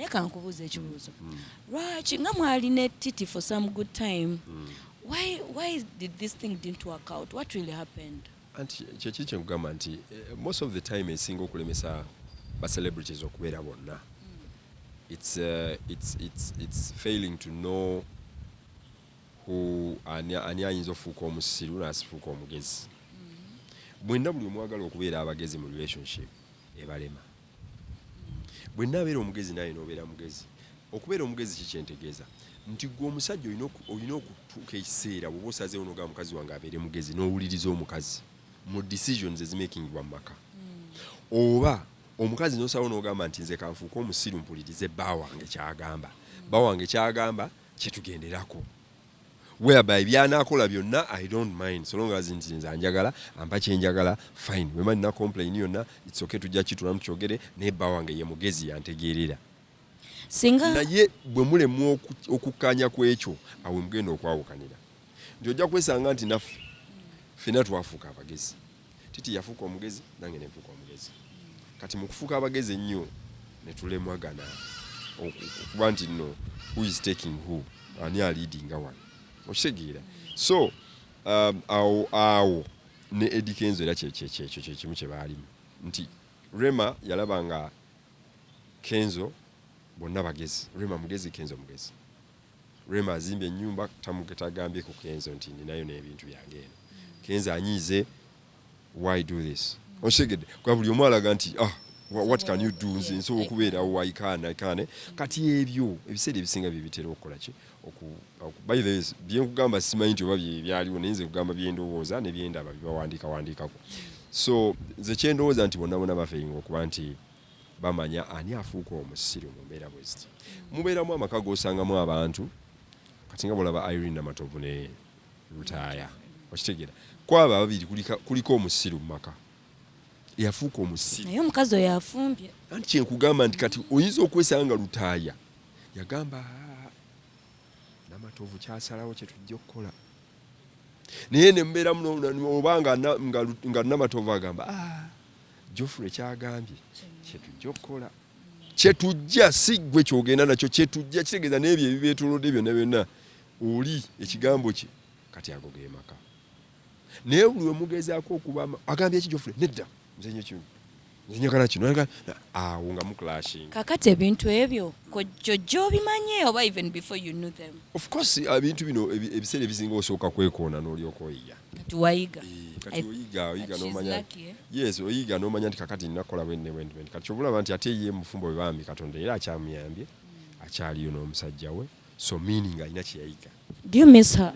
Naye kankubuuza ekibuuzo: lwaki nga mwalina Titi for some good time, why did this thing didn't work out? What really happened? Anti kyekiri kyenkugamba nti most of the time esinga okulemesa ba celebrities okubeera bonna, it's failing to know who, ani ayinza ofuuka omusiru n'asifuuka omugezi. Bwenna buli omwagala okubeera abagezi mu relationship ebalema. Bwenna abeera omugezi, naye n'obeera mugezi. Okubeera omugezi kikyentegeeza nti gwe omusajja olina okutuuka ekiseera bw'oba osazeewo n'ogamba, "Mukazi wange abeere mugezi," n'owuliriza omukazi mu decisions ezimakingibwa mu maka, oba omukazi n'osalawo n'ogamba nti, "Nze kanfuuke omusiru mpulirize bba wange kyagamba, bba wange kyagamba kyetugenderako, whereby byanaakola byonna I don't mind, so long as nti nze anjagala, ampa kyenjagala, fine. Bwemba nina complain yonna, it's okay, tujja kitulamu kyogere, naye bba wange ye mugezi, yantegeerera." Singa Naye bwe mulemwa okukkaanya ku ekyo, awo mugenda okwawukanira, nti ojja kwesanga nti naffe ffenna twafuuka abagezi. Titi yafuuka omugezi, nange nenfuuka omugezi. Kati mu kufuuka abagezi ennyo ne tulemwagana okuba nti nno who is taking who, ani aliidinga wano, okitegeera? So awo ne Eddy Kenzo era kyekyo kyekimu kye baalimu, nti Rema yalaba nga Kenzo bonna bagezi. Rema mugezi, Kenzo mugezi. Rema azimbye ennyumba, tagambye ku Kenzo nti ninayo n'ebintu byange eno. Kenzo anyiize, "Why do this?" Okitegedde? Kuba buli omu alaga nti, "Ah, what can you do? Nze nsobola okubeerawo, I can, I can." Kati ebyo ebiseera ebisinga bye bitera okukola ki? By the way, byenkugamba simanyi nti oba bye byaliwo, naye nze kugamba byendowooza ne byendaba bibawandiika wandiikako. So nze kyendowooza nti bonna bonna bafeiringa okuba nti bamanya ani afuuka omusiru mu mbeera bwe ziti. Mubeeramu amaka g'osangamu abantu kati nga bolaba Irene Namatovu ne Lutaaya, okitegeera? Kwabo ababiri kuliko omusiru mu maka eyafuuka omusiru. Naye omukazi oyo afumbye. Anti kyenkugamba nti kati oyinza okwesanga nga Lutaaya yagamba, "Ah, Namatovu kyasalawo kyetujja okukola," naye nembeeramu oba nga Namatovu agamba, "Ah, Geoffrey kyagambye kyetujja okukola, kyetujja." Si gwe kyogenda nakyo kyetujja, kitegeeza n'ebyo ebibeetolodde byonna byonna oli ekigambo kye. Kati ago ge maka. Naye buli we mugezaako okuba agambye eki, "Geoffrey nedda, nze nyo kino, nze njagala kino," awo nga muclashinga. Kakati ebintu ebyo kojjojja obimanye oba even before you knew them? Of course, ebintu bino ebiseera ebisinga osooka kwekoona n'olyoka oyiga. Kati wayiga. Kati oyiga She's n'omanya. lucky, eh? Yes, oyiga n'omanya nti kakati nina kukola bwenti bwenti bwenti. Kati kyobulaba nti ate ye mufumbo bwe bambi Katonda era akyamuyambye, akyaliyo n'omusajja we, so meaning alina kye yayiga. Do you miss her?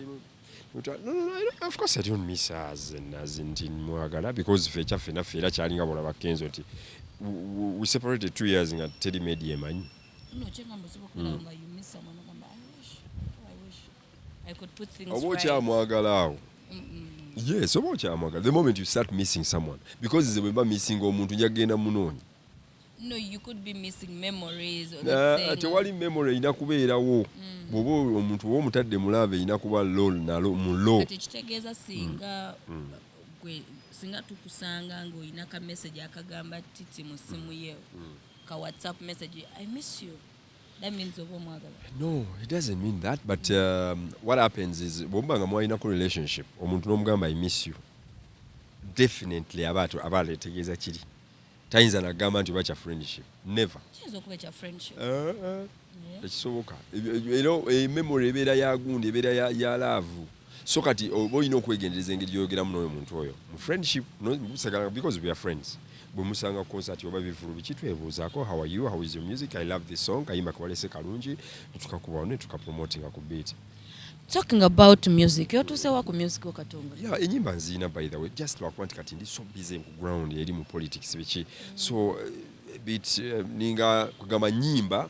No, of course I don't miss her as in nti mwagala, because ffe ekyaffe naffe era kyalinga bolaba Kenzo nti we separated 2 years nga teri media emanyi. No, kyengamba osobola okubeerawo nga you miss someone, ogamba, "I wish, oh, I wish I could put things Oba right." okyamwagala awo, yes, oba okyamwagala the moment you start missing someone, because nze bwe mba missing omuntu nja kugenda munoonya. No, you could be missing memories or let's say Tewali memory erina kubeerawo. Bw'oba omuntu oba omutadde mu love, erina kuba lol nalo mu lo. Kati kitegeeza singa gwe, singa tukusanga ng'olina ka message akagamba Titi mu ssimu ye, ka WhatsApp message, "I miss you," that means oba omwagala? No, it doesn't mean that, but what happens is bw'omuba nga mwalinako relationship, omuntu n'omugamba, "I miss you," definitely aba aletegeeza kiri. Tayinza nagamba nti oba kya friendship, never. Kiyinza okuba ekya friendship. Tekisoboka. Era memory ebeera ya gundi, ebeera ya love. So kati oba olina okwegendereza engeri gyoyogeramu n'oyo muntu oyo mu friendship. No, because we are friends, bwe musanga ku concert oba bivulu biki, twebuuzaako, "How are you? How is your music? I love this song, kayimba kewalese kalungi," netukakubawo ne tukapromotinga ku beat. Talking about music, yotuusewa ku music Okatonga? Yeah, enyimba nziina, by the way, just lwakuba nti kati ndi so busy ku ground eri mu politics biki, so bit ninga kugamba nyimba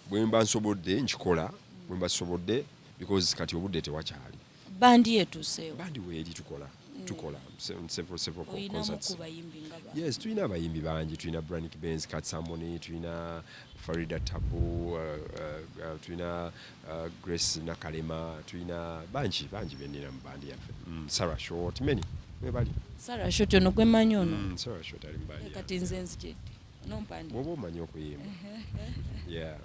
bwe mba nsobodde nkikola, bwe mba sobodde, because kati obudde tewakyali. Bandi yetuuseewo? Bandi weeri, tukola several Oyinamu concerts. ku bayimbi nga ba? Yes, tulina abayimbi bangi. Tulina Branik Benz, Katsamoni, tulina Farida Tabu, tulina Grace Nakalema, tulina bangi bangi benina mu bandi yaffe. Sarah Short, many webali. Sarah Short ono gwemanyi ono? Sarah Short ali mu bandi Kati yaffe. Nze nzijedde. Nompandi. Bwoba omanyi okuyimba, yeah.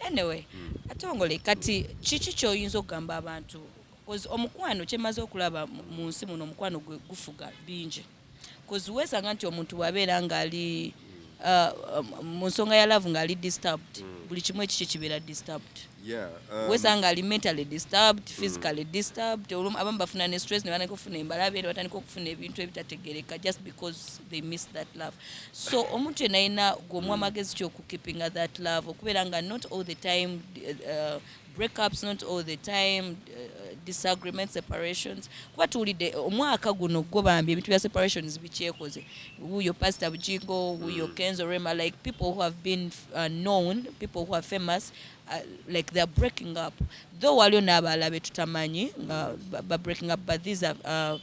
Anyway, Katongole, kati kiki kyoyinza okugamba abantu? 'Cause omukwano, kyemaze okulaba mu nsi muno, omukwano gwe gufuga bingi, 'cause weesanga nti omuntu bw'abeera ng'ali mu nsonga ya love ng'ali disturbed, buli kimu ekiki kibeera disturbed. Weesanga ng'ali mentally disturbed, physically disturbed. Olumu abamu bafuna ne stress, ne batandika okufuna embalabe, ne batandika okufuna ebintu ebitategereka just because they miss that love. So omuntu yenna alina gweomuwa amagezi ki okukeepinga that love, okubeera nga not all the time breakups, not all the time disagreements, separations? Kuba tuwulidde omwaka guno gwo bambi ebintu bya separations bikyekoze. Wuuyo Pastor Bujingo, wuuyo Kenzo, Rema, like people who have been known, people who are famous, like they're breaking up. Though waliyo n'abalala be tutamanyi nga ba breaking up, but these are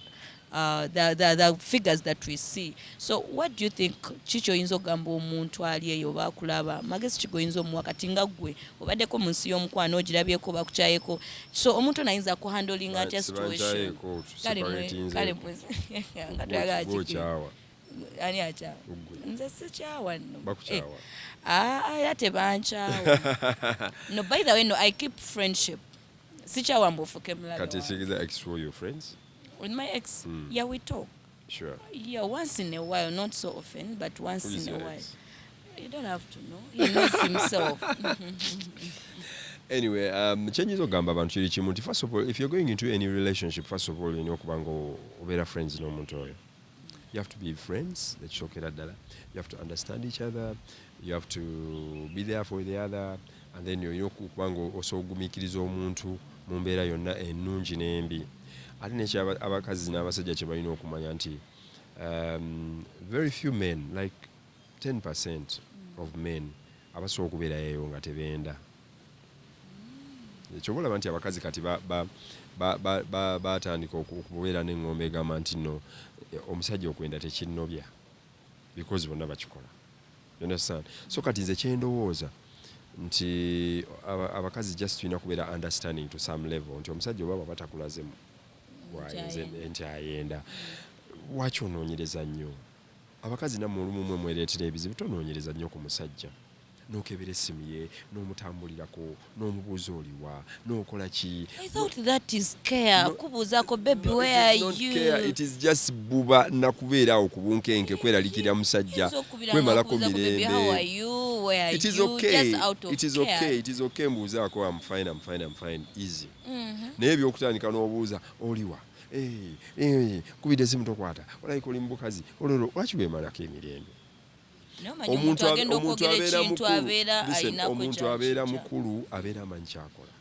the figures that we see. So what do you think, kiki oyinza okugamba omuntu ali eyo bakulaba? Magezi ki goyinza omuwa kati nga ggwe obaddeko mu nsi y'omukwano, ogirabyeko, bakukyayeko? So omuntu ono ayinza kuhandlinga atya situation? Sibankyayeko, Kale separatinzeeko. Nga toyagala kiki? Gwokyawa. Ani akyawa? Ggwe. Nze sikyawa nno. Bakukyawa. Eh, ah, era tebankyawa. No, by the way, no, I keep friendship. Sikyawa mbu ofuke mulabe Kati wange. ekitegeeza ex were your friends? With my ex? Yeah, we talk. Yeah, once in a while, not so often, but once Who is in a your while. ex? You don't have to know. He knows himself. Anyway, kyenyinza okugamba abantu kiri kimu nti first of all, if you're going into any relationship, first of all olina okuba nga obeera friends n'omuntu oyo. You have to be friends, ekisookera ddala. You have to understand each other, you have to be there for the other, and then olina okuba nga osobola okugumiikiriza omuntu mu mbeera yonna ennungi n'embi. Ate nekyo abakazi n'abasajja kye balina okumanya nti very few men, like 10% of men, abasobola okubeerayo nga tebenda. Ekyoba olaba nti abakazi kati batandika okubeera n'eŋŋombe egamba nti no, omusajja okwenda tekinnobya, because bonna bakikola. You understand? So kati nze kyendowooza nti abakazi just tulina kubeera understanding to some level nti omusajja oba baba takulaze nti ayenda, lwaki onoonyereza nnyo? Abakazi nammwe olumu mwe mwereetera ebizibu. Tonoonyereza nnyo ku musajja n'okebera essimu ye, n'omutambulirako, n'omubuuza oliwa, n'okola ki. I thought that is care. Kubuuzaako, baby, No, where it are is not you? care. It is just buba nakubeera awo ku bunkenke, kweralikirira musajja, Oyinza okubira kwemalako ng'akubuuzaako, baby, how are mirembe. you? Where are It is you? okay. Just out of It is care. okay, it is okay. Mbuuzaako, I'm fine, I'm fine, I'm fine, easy. Naye ebyokutandika n'obuuza oliwa, Eh, eh, kubidde esimu tokwata, olabika oli mu bukazi ololo, lwaki weemalako emirembe? Naye omanyi omuntu agenda Omuntu okwogera abeera ekintu mukulu. abeera Listen, ayinako omuntu abeera kyakijja. mukulu, abeera amanyi kyakola.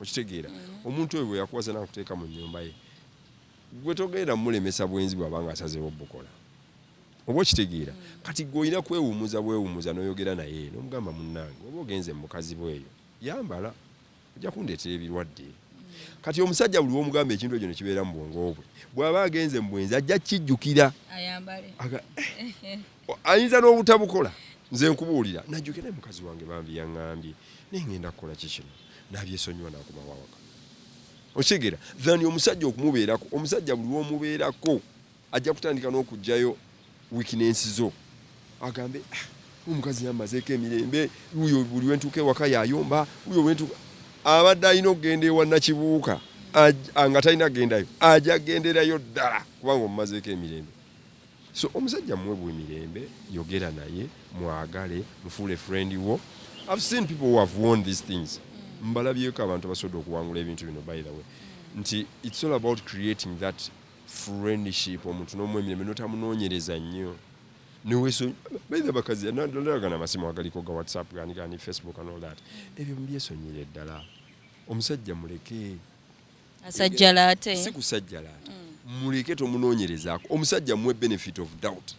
Okitegeera? Omuntu oyo bwe yakuwasa nakuteeka mu nnyumba ye, gwe togenda mulemesa bwenzi bw'abanga asazeewo bukola, oba okitegeera? Kati gwe olina kwewumuza bwewumuza n'oyogera naye n'omugamba, munnange, oba ogenze mu mukazi bweyo, yambala, ojja kundeetera ebirwadde. Kati omusajja buli womugamba ekintu ekyo ne kibeera mu bwongo bwe, bw'aba agenze mu bwenzi ajja kijjukira. Ayambale. Ayinza n'obutabukola. Nze nkubuulira, najjukira naye mukazi wange bambi yaŋŋambye, naye ŋŋenda kukola ki kino, n'abyesonyiwa n'akomawo awaka. Okitegeera? Than omusajja okumubeerako. Omusajja buli lwomubeerako ajja kutandika n'okugjayo weakness zo, agambe, "Ah, omukazi yamazeeko emirembe wuyo, buli wentuuka ewaka yayomba wuyo, wentuuka abadde alina okugenda ewa Nakibuuka nga talina kugendayo, ajja kugenderayo ddala kubanga omumazeeko emirembe." So omusajja muwe bwe mirembe, yogera naye, mwagale, mufuule friend wo. I've seen people who have won these things. Mbalabyeko abantu abasobodde okuwangula ebintu bino. By the way, nti it's all about creating that friendship. Omuntu n'omuwa emirembe, notamunoonyereza nnyo. Neweso by the bakazi nalagana amasimu agaliko ga WhatsApp, gani gani, Facebook and all that, ebyo mubyesonyire ddala. Omusajja muleke. Asajjala ate. Si kusajjala ate, muleke, tomunoonyerezaako. Omusajja muwe benefit of doubt.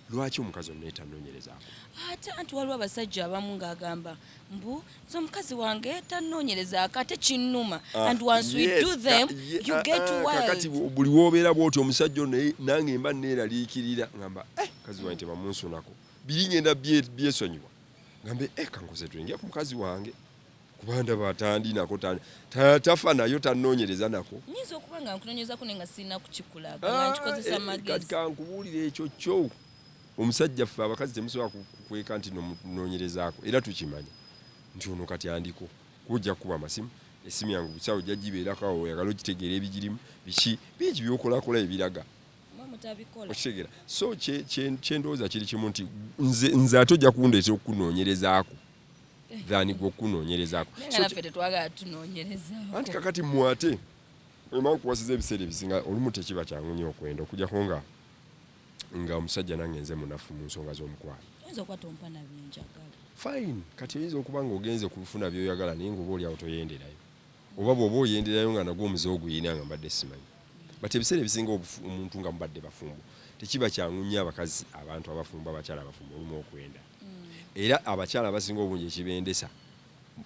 Lwaki omukazi ono tanoonyerezaako? Ate anti waliwo abasajja abamu ng'agamba mbu nze omukazi wange tanoonyerezaako, ate kinnuma. And once we do them, you get Kakati wild. buli wobeera bwoti omusajja ono, naye nange mba neeraliikirira, ngamba, eh, mukazi wange tebamunsunako biri, ngenda byesonyiwa, ngambe, eh, kankoze twenge ku mukazi wange, kuba ndaba atandi nako tafa nayo tanoonyereza nako. Nyinza okuba nga nkunoonyezako naye nga sirina kukikulaga, nga nkikozesa Ah, eh, magezi. Kati kankubuulire, ekyo kyo Omusajja, ffe abakazi temusobola kukweka nti nomunoonyerezaako, era tukimanya nti ono kati andiko kujja kukuba amasimu. Esimu yange busawo ojja gibeerako awo, oyagala ogitegeera ebigirimu biki bingi byokolakola ebiraga. Mwe mutabikola. Okitegeera? So kyendowooza kiri kimu nti nze ate ojja kundeetera okukunoonyerezaako than gwe okunoonyerezaako. Naye nga So naffe tetwagala tunoonyerezaako. Anti kakati mmwe ate wemba nkuwasiza, ebiseera ebisinga olumu tekiba kyangu nnyo okwenda, okujjako nga omusajja nange nze munafu mu nsonga z'omukwano. Oyinza okuba tompa na byenjagala. Fine, kati oyinza okuba nga ogenze kufuna byoyagala, naye nga oba oliawo toyenderayo, oba bw'oba oyenderayo nga nagwo omuze oguyina nga mbadde simanyi. But ebiseera ebisinga omuntu nga mubadde bafumbo, tekiba kyangu nnyo abakazi, abantu abafumbo, abakyala abafumbo olumu okwenda. Era abakyala abasinga obungi ekibendesa,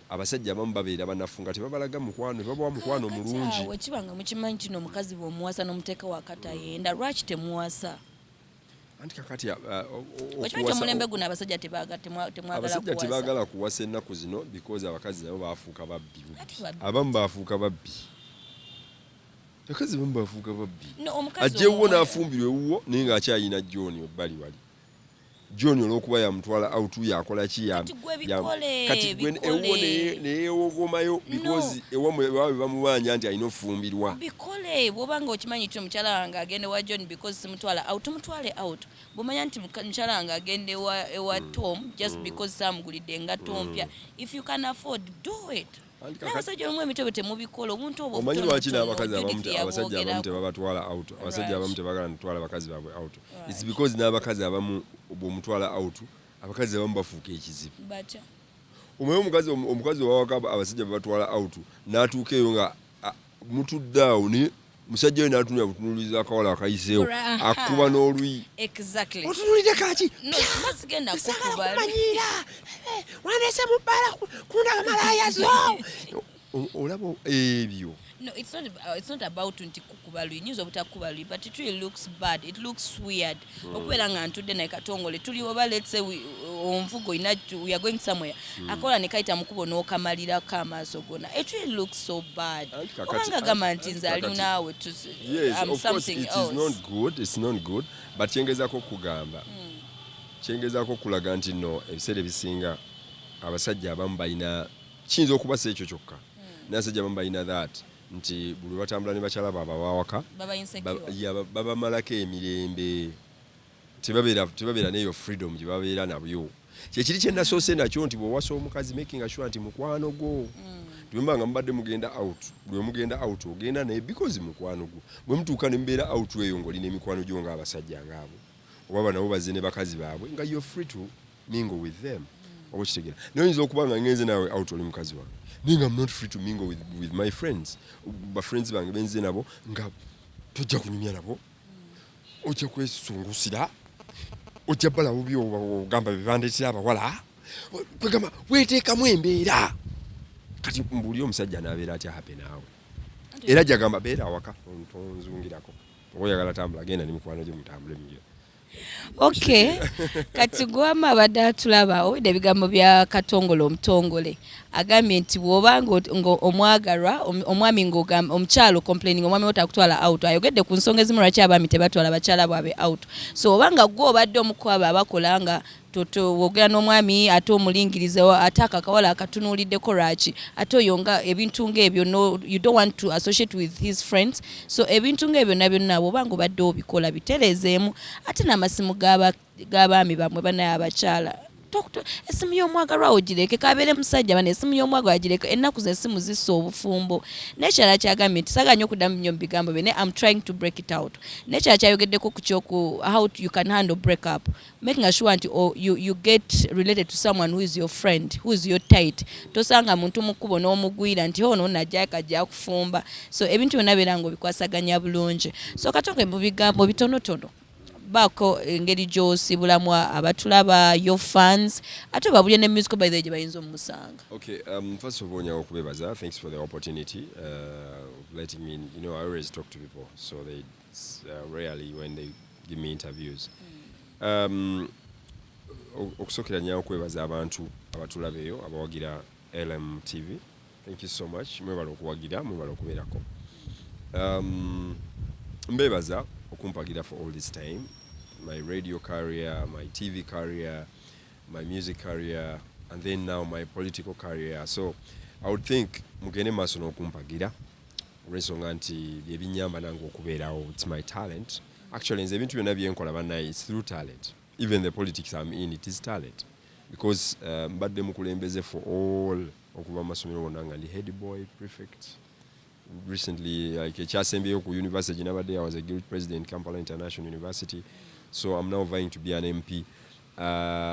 abasajja abamu babeera banafu nga tebabalaga mukwano, tebabawa mukwano Kaakati mulungi. Awo kiba nga mukimanyi kino, omukazi bw'omuwasa n'omuteeka wakati ayenda, lwaki temuwasa? Anti kakati Okimanyi nti omulembe guno abasajja temwagala abasajja kuwasa. Tebaagala kuwasa ennaku zino because abakazi nabo bafuuka babbi bubbi. Ati babbi. Abamu bafuuka babbi, abakazi abamu bafuuka babbi. No, omukazi Ajja ewuwo n'afumbirwa ewuwo, naye ng'akyayina John ebbali wali. John olw'okuba yamutwala out, yakola ki, Kati gwe bikole, kati gwe bikole. ewuwo neyeewogomayo because ewammwe ewaabwe bamubanja nti alina ofumbirwa. Bikole. Bw'oba nga okimanyi nti omukyala wange agende wa John because simutwala out, tumutwale out. Bw'omanya nti mukyala wange agende ewa Tom just because saamugulidde engatto mpya, if you can afford, do it. Anti Naye abasajja olumu emitobe temubikola obuntu obwo Omanyi lwaki obutonotono, n'abakazi abamu Judith abasajja abamu yabwogerako. tebabatwala out? Abasajja abamu Right. tebagala nutwala bakazi baabwe out. It's Right. because n'abakazi abamu bw'omutwala out, abakazi abamu bafuuka ekizibu. Batya? Omanyi omukazi owawaka abasajja babatwala out, n'atuuka eyo nga mutudde awo ne musajja we n'atunula butunuuliza akawala akayiseewo, akuba n'oluyi. "Otunulire kaki?" No, masigenda "Saagala kukuba. kumanyiira, wandese mu bbala kundaga malaaya zo." Olaba ebyo? No, it's not about nti kukuba luyi. Nyinza obutakuba luyi, but it really looks bad, it looks weird okubeera nga ntudde naye Katongole tuli, oba let's say onvuga olina we are going somewhere, akola ne kayita mukubo n'okamalirako amaaso gonna. It really looks so bad. Anti Obanga gamba nti nze ali naawe Yes, I'm of course something it is else. not good, it's not good, but kyengezaako okugamba, kyengezaako okulaga nti no, ebiseera ebisinga abasajja abamu balina, kiyinza okuba si ekyo kyokka, naye abasajja abamu balina that nti buli lwe batambula ne bakyala baabwe abawaka, Baba insecure. Ya, babamalako emirembe, tebabeera neyo freedom gye babeera nabyo. Kyekiri kyenasoose nakyo nti bw'owasa omukazi, making sure nti mukwano gwo, bwe nga mubadde mugenda out, bwe mugenda out ogenda naye because mukwano gwo. Bwe mutuuka ne mubeera out eyo ng'olina emikwano gyo ng'abasajja ngaabo, oba nabo bazze ne bakazi baabwe, nga you're free to mingle with them, oba okitegeera? Naye oyinza okuba nga ngenze naawe out, oli mukazi wange, naye nga I'm not free to mingle with my friends, bafriends bange benze nabo, nga tojja kunyumya nabo, ojja kwesungusira, ojja balawo byogamba bebandetera abawala. Kwegamba weteekamu embeera. Kati mbuli omusajja n'abeera atya happy naawe? Era jagamba beera awaka, tonzungirako, oba oyagala tambula, genda ne mikwano gye mutambule mugire. Okay, kati gwama abadde atulaba, owedde ebigambo bya Katongole omutongole, agambye nti bw'oba nga omwagalwa omwami ng'ogamba omukyalo complaining omwami wo takutwala out, ayogedde ku nsonga ezimu lwaki abaami tebatwala bakyala bwabwe out. So oba nga gwe obadde omu ku abo abakola nga wogera n'omwami ate omulingiriza, ate ako akawala akatunuuliddeko lwaki, ate oyo nga ebintu ng'ebyo, no, you don't want to associate with his friends. So ebintu ng'ebyo byonna byonna bw'oba nga obadde obikola, bitereezeemu. Ate n'amasimu g'abaami bammwe, banaye abakyala, esimu y'omwagalwa ogireke, kabeere musajja bana, esimu y'omwagalwa gireke. Ennaku ze esimu zissa obufumbo. N'ekirala kyagambye nti saagala nnyo okuddamu nnyo mu bigambo bye, naye I'm trying to break it out. N'ekirala kyayogeddeko ku kyoku how you can handle break up, making sure nti oh, you get related to someone who is your friend, who is your tight. Tosanga muntu mu kkubo n'omugwira nti ono najja kajja kufumba. So ebintu byonna beera nga obikwasaganya bulungi. So Katonge, mu bigambo bitonotono, baako engeri gy'osibulamu abatulaba, your fans, ate obabulye ne musical by the way gye bayinza omumusanga. Okay, first of all, nyawo okubebaza. Thanks for the opportunity of letting me. I always talk to people, so they rarely when they give me interviews. Okusookera nyawo okwebaza abantu abatulaba eyo abawagira LMTV. Thank you so much. Mwebale okuwagira, mwebale okubeerako. Mbebaza okumpagira for all this time. My radio career, my TV career, my music career, and then now my political career. So I would think mugende maaso n'okumpagira olw'ensonga nti byebinyamba nange okubeerawo. It's my talent, actually. Nze ebintu byonna byenkola, bannaye, it's through talent. Even the politics I'm in, it is talent, because mbadde mukulembeze for all okuva mu masomero wonna nga ndi head boy, prefect. Recently, like ekyasembyeyo ku university gyenabadde, I was a guild president, Kampala International University. So I'm now vying to be an MP,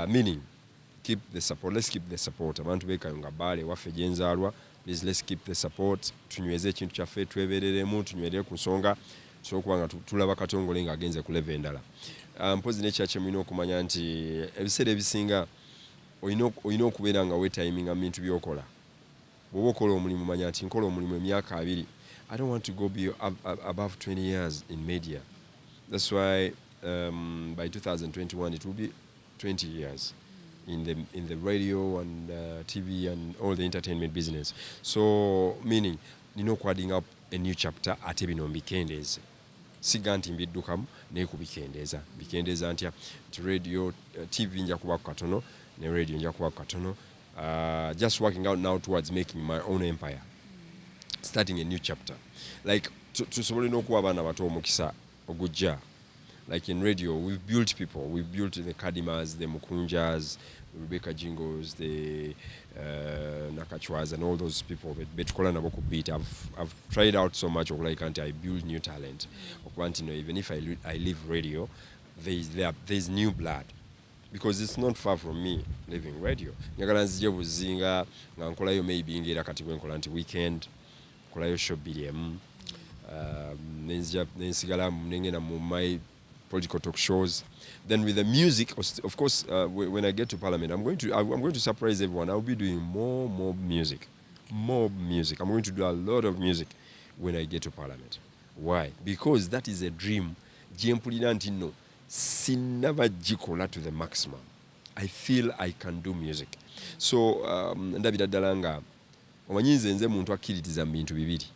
meaning keep the support. Let's keep the support. Abantu b'e Kayunga, baale waffe gyenzaalwa, please, let's keep the support. Tunyweze ekintu kyaffe, twebereremu, tunywerere ku nsonga, tusobole okuba nga tulaba Katongole ng'agenze ku level endala. Mpozi nekira kyemulina okumanya nti ebiseera ebisinga olina okubeera nga weetiminga mu bintu by'okola. Bw'oba okola omulimu, manya nti nkola omulimu emyaka 20. I don't want to go be above 20 years in media. That's why by 2021 it will be 20 years in the radio and TV and all the entertainment business. So meaning nina okwadding up a new chapter, ate bino mbikendeeze. Siga nti mbiddukamu, naye kubikendeeza. Mbikendeeza ntya? Nti radio, TV nja kubaku katono, ne radio nja kubaku katono. Just working out now towards making my own empire, starting a new chapter, like tusobole n'okuwa abaana bato omukisa ogujja. Like in radio, we've built people. We've built the Kadimas, the Mukunjas, the Rebecca Jingos, the Nakachwas and all those people betukola nabo ku Beat. I've tried out so much okulabika nti I build new talent, okuba nti no, even if I leave radio, there's new blood, because it's not far from me leaving radio. Njagala nzije buzinga nga nkolayo maybe ngera kati bwenkola nti weekend nkolayo show bbiri emu, nensigala nengenda mu my political talk shows. Then with the music, of course, when I get to parliament, I'm going to surprise everyone. I'll be doing more music, more music. I'm going to do a lot of music when I get to parliament. Why? Because that is a dream gyempulira nti no, sinnaba gikola to the maximum. I feel I can do music. So ndabira ddala nga omanyi nze muntu akkiririza mu bintu bibiri.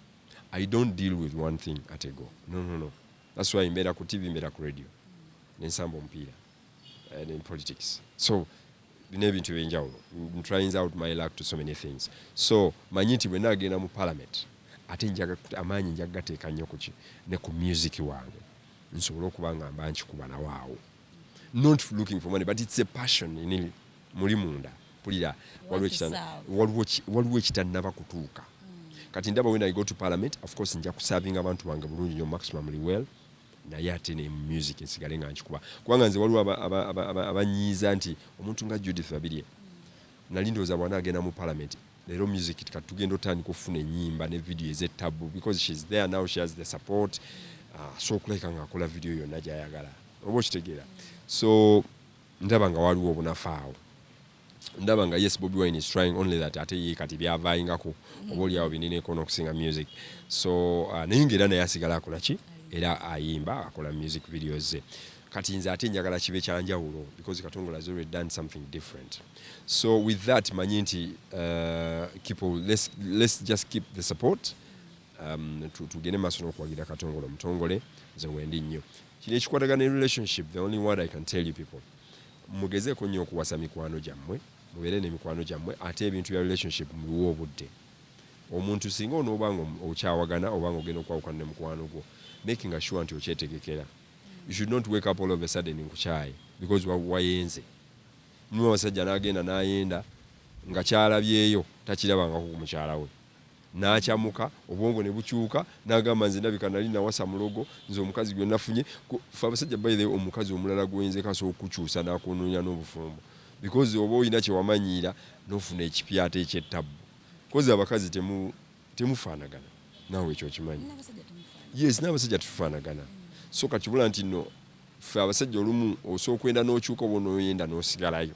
I don't deal with one thing at a go. No, no, no. That's why mbeera ku TV, mbeera ku radio, nensamba omupiira and in politics. So bino ebintu ebyenjawulo. I'm trying out my luck to so many things. So manyi nti bwe naagenda mu parliament, ate amaanyi njaga gateeka nnyo kuki ne ku music wange, nsobole okuba nga mba nkikuba nawaawo, not looking for money, but it's a passion in muli munda. Mpulira waliwo ekitannaba kutuuka. Kati ndaba when I go to parliament, of course nja kuservinga abantu bange bulungi nnyo, maximumly well, naye ate ne music nsigale nga nkikuba, kubanga nze waliwo abanyiiza nti omuntu nga Judith Babirye, nali ndowooza bwana agenda mu parliament leero music kati tugenda otandika okufuna ennyimba ne video ez'ettabu, because she's there now, she has the support, so okulabika ng'akola video yonna gy'ayagala, oba okitegeera? So ndaba nga waliwo obunafu awo. Ndaba nga yes, Bobi Wine is trying, only that ate ye kati byavaayingako oba oliawo bineneko n'okusinga music. So naye ngaera naye asigala akola ki, era ayimba, akola music videos ze. Kati nze ate njagala kibe kyanjawulo, because Katongole has already done something different. So with that, manyi nti let's just keep the support, tugende maaso n'okuwagira Katongole omutongole. Nze wendi nnyo kino ekikwatagana ne relationship. The only word I can tell you people, mugezeeko nnyo okuwasa mikwano gyammwe, mubeere n'emikwano gyammwe, ate ebintu bya relationship mubiwe obudde. Omuntu singa onooba nga okyawagana oba nga ogenda okwawukana ne mukwano gwo, making sure nti okyetegekera. You should not wake up all of a sudden nkukyaye because wayenze. Mulimu abasajja n'agenda n'ayenda nga kyalabyeyo takirabangako ku mukyala we, n'akyamuka, obwongo ne bukyuka, n'agamba, "Nze ndabika nali nawasa mulogo, nze omukazi gwe nafunye." Fe abasajja, by the way, omukazi omulala gwenzeko asobola okukyusa n'akunoonya n'obufumbo, because oba olina kyewamanyiira n'ofuna ekipya ate ekyettabbu, 'cause abakazi temufaanagana. Naawe ekyo okimanyi. Yes, n'abasajja tetufaanagana. So kakibula nti nno ffe abasajja olumu osobola okwenda n'okyuka, oba onooyenda n'osigalayo,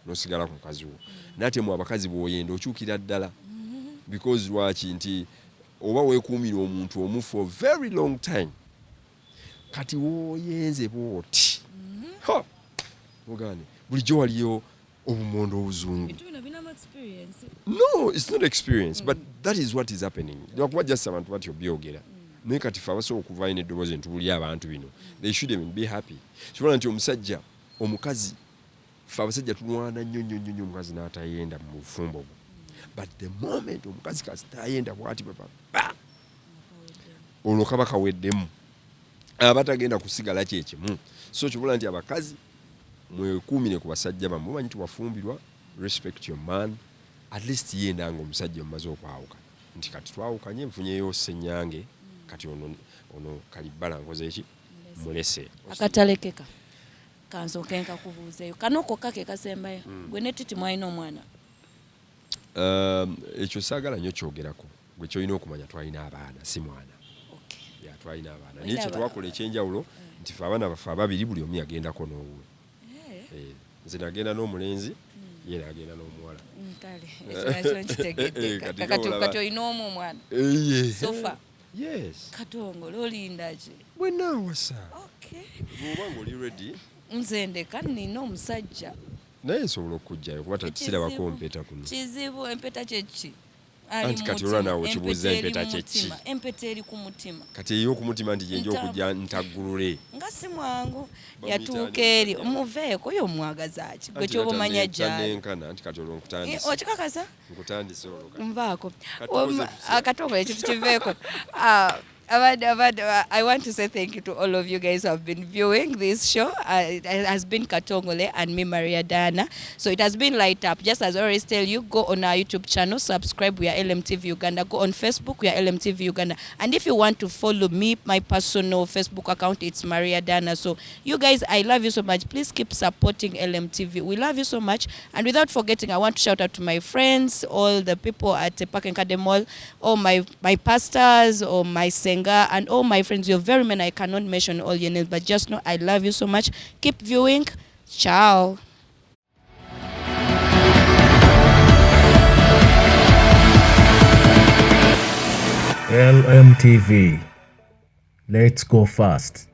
n'osigala ku mukazi wo. Naye ate mu abakazi bw'oyenda okyukira ddala, because lwaki? Nti oba weekuumira omuntu omu for very long time, kati wooyenze bwoti ogane bulijjo waliyo obumondo obuzungu. No, it's not experience, but that is what is happening, lwakuba just abantu batyo byogera. Naye kati fe abasobola okuvaayo n'eddoboozi ne abantu bino, they should even be happy. Kibona nti omusajja, omukazi, fe abasajja tulwana nnyo nnyo nnyo nnyo omukazi n'atayenda mu bufumbo bwo, but the moment omukazi kasita ayenda bwati, baba ba olwo kaba kaweddemu, aba tagenda kusigala kyekimu. So kibula nti abakazi mwekuumire ku basajja bammwe. Mumanyi nti wafumbirwa, respect your man. At least yenda nga omusajja omumaze okwawukana nti kati twawukanye, nfunyeyo Ssenyange, kati ono kalibbala nkoze eki, mulese. Akatalekeka, kansooke nkakubuuzeeyo kano kokka ke kasembayo. Gwe ne Titi mwalina omwana? Ekyo saagala nnyo kyogerako. Gwe kyolina okumanya, twalina abaana, si mwana. Ya, twalina abaana, naye kyetwakola ekyenjawulo nti fe abaana baffe ababiri buli omu yagendako n'owuwe. Eh, nze nagenda n'omulenzi, ye nagenda n'omuwala. Kale ekyo nakyo nkitegedde. Eh, kati Kati olaba- kati olina omu omwana Eh, so far? Yes. Katongole, olinda ki? Bwe naawasa. Okay. Bw'oba ng'oli ready. Nze ndeka, nina omusajja. Naye nsobola okujjayo kuba sirabako Kizibu. mpeta kuno. Kizibu, empeta kyeki? Anti kati olwa naawe okibuuza, empeta kyeki? Empeta eri ku mutima. Kati ey'okumutima nti gyenja okujja ntaggulule. Nga si mwangu. Bamuyita Yatuuka ani eri omusajja? Muveeko yo, omwagaza ki gwe? Anti Kyoba omanya gyali. Tanenkana, anti kati olwo nkutandise. Okikakasa? Nkutandise olwo kati. Nvaako. Kati tukoze tutya? Akatongole ekintu kiveeko. Ah, Abad, I want to say thank you to all of you guys who have been viewing this show. It has been Katongole and me, Maria Diana. So it has been Light Up. Just as I always tell you, go on our YouTube channel, subscribe. We are LMTV Uganda. Go on Facebook, we are LMTV Uganda. And if you want to follow me, my personal Facebook account, it's Maria Diana. So you guys, I love you so much. Please keep supporting LMTV. We love you so much. And without forgetting, I want to shout out to my friends, all the people at the Park and Garden Mall, all my pastors, all my senga, and all my friends. You're very many. I cannot mention all your names, but just know I love you so much. Keep viewing. Ciao. LMTV. Let's go fast.